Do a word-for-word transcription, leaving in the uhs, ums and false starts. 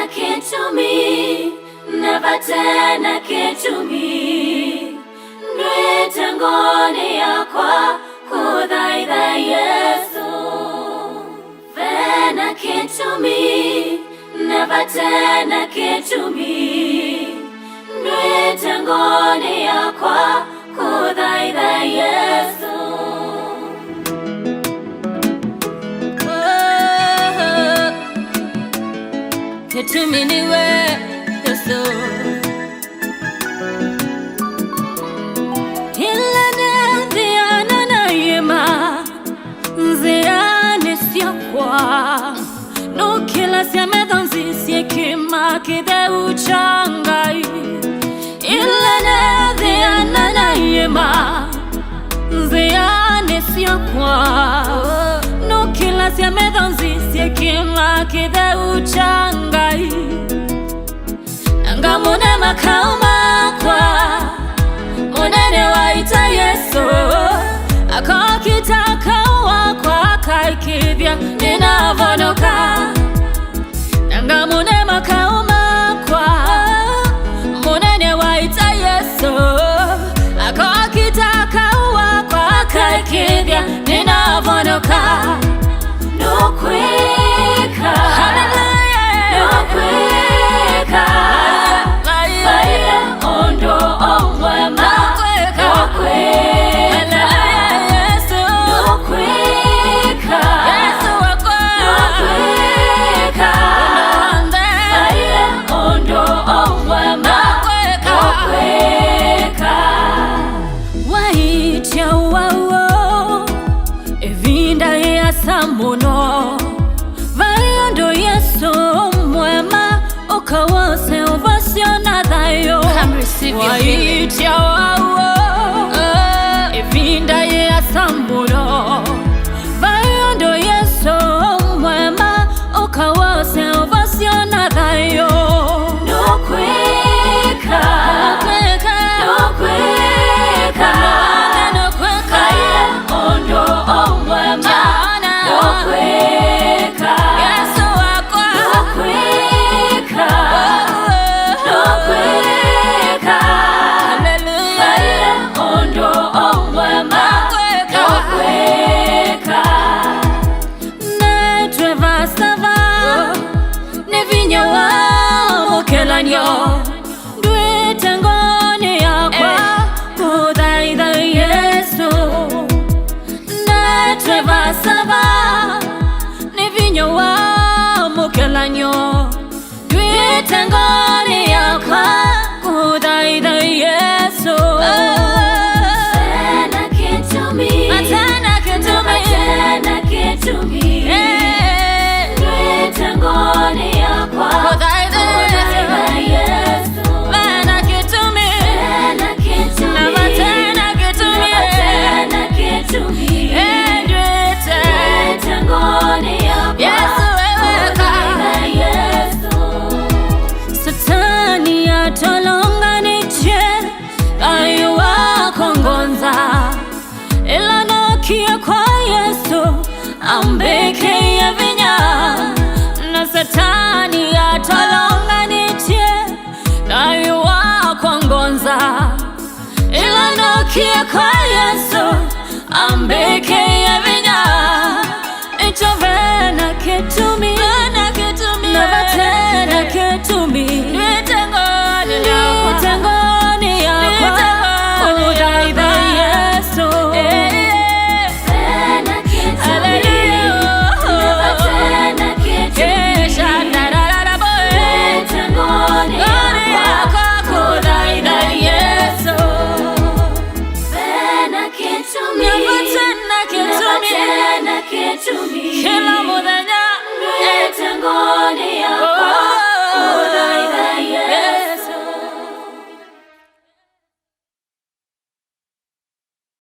Kĩtumi, na vate na kĩtumi, ndwĩte ngoonĩ yakwa kũthaitha Yesũ. Ve na kĩtumi, na vate na kĩtumi, ndwĩte ngoonĩ yakwa kũthaitha Yesũ. Kĩtumi nĩwe Yesũ. Ĩla nethĩana na iĩma nzĩanĩ syakwa, nũkĩlasya metho nzisye kĩĩma kĩtheu kya Ngai. Ĩla nethĩana na iĩma nzĩanĩ syakwa, nũkĩlasya metho nzisye kĩĩma kĩtheu kya Ngai. Nanga mũne makao makwa, mũnene wa ita Yesũ, akokita kau wakwa akaikĩthya nĩnavonoka. Nanga mũne makao makwa, mũnene wa ita Yesũ, akokita kau wakwa akaikĩthya nĩnavonoka. Nũkwĩka. Hallelujah. Nũkwĩka. Vai. Vai ũndũ ũmwe ma. Nũkwĩka. Nũkwĩka. Hallelujah, Yesũ. Nũkwĩka. Yesũ wakwa. Nũkwĩka. Ũndũ w'onthe. Vai ũndũ ũmwe ma. Nũkwĩka. Nũkwĩka. Waĩtya waũ ĩvinda yĩasa mũno, vai ũndũ Yesũ mwema ũkawose ũvosyo na thayũ. Come receive your healing. Waĩtya waũ ĩvinda yĩasa mũno, vai ũndũ Yesũ mwema ũkawose ũvosyo na thayũ. Nũkwĩka. Nũkwĩka. Nũkwĩka. Nũkwĩka. Vai ũndũ ũmwe ma. Nũkwĩka. Yesũ wakwa. Nũkwĩka. Nũkwĩka. Hallelujah. Vai ũndũ ũmwe ma. Nũkwĩka. Nũkwĩka. Nĩtwĩ vasava nĩ vinya wa mũkelanyo. Ndwĩte ngoonĩ yakwa. Eh. Kũthaitha Yesũ. Nĩtwĩ vasava nĩ vinya wa mũkelanyo. Ndwĩte ngoonĩ yakwa kũthaitha Yesũ. Vate na kĩtumi. Vate na kĩtumi. Vate na kĩtumi. Eh. Ndwĩte ngoonĩ yakwa kũthaitha Yesũ. Kũthaitha Yesũ. Vate na kĩtumi. Vate na kĩtumi. Na vate na kĩtumi. Na vate na kĩtumi. Eh, ndwĩte. Ndwĩte ngoonĩ yakwa. Yesũ, we weka. Kũthaitha Yesũ. Satani atolonganĩtye thayũ wakwa ngwanza. Ĩla nookie kwa Yesũ, ambĩkĩie vinya. Na Satani atolonganĩtye thayũ wakwa ngwanza. Ĩla nookie kwa Yesũ, ambĩkĩie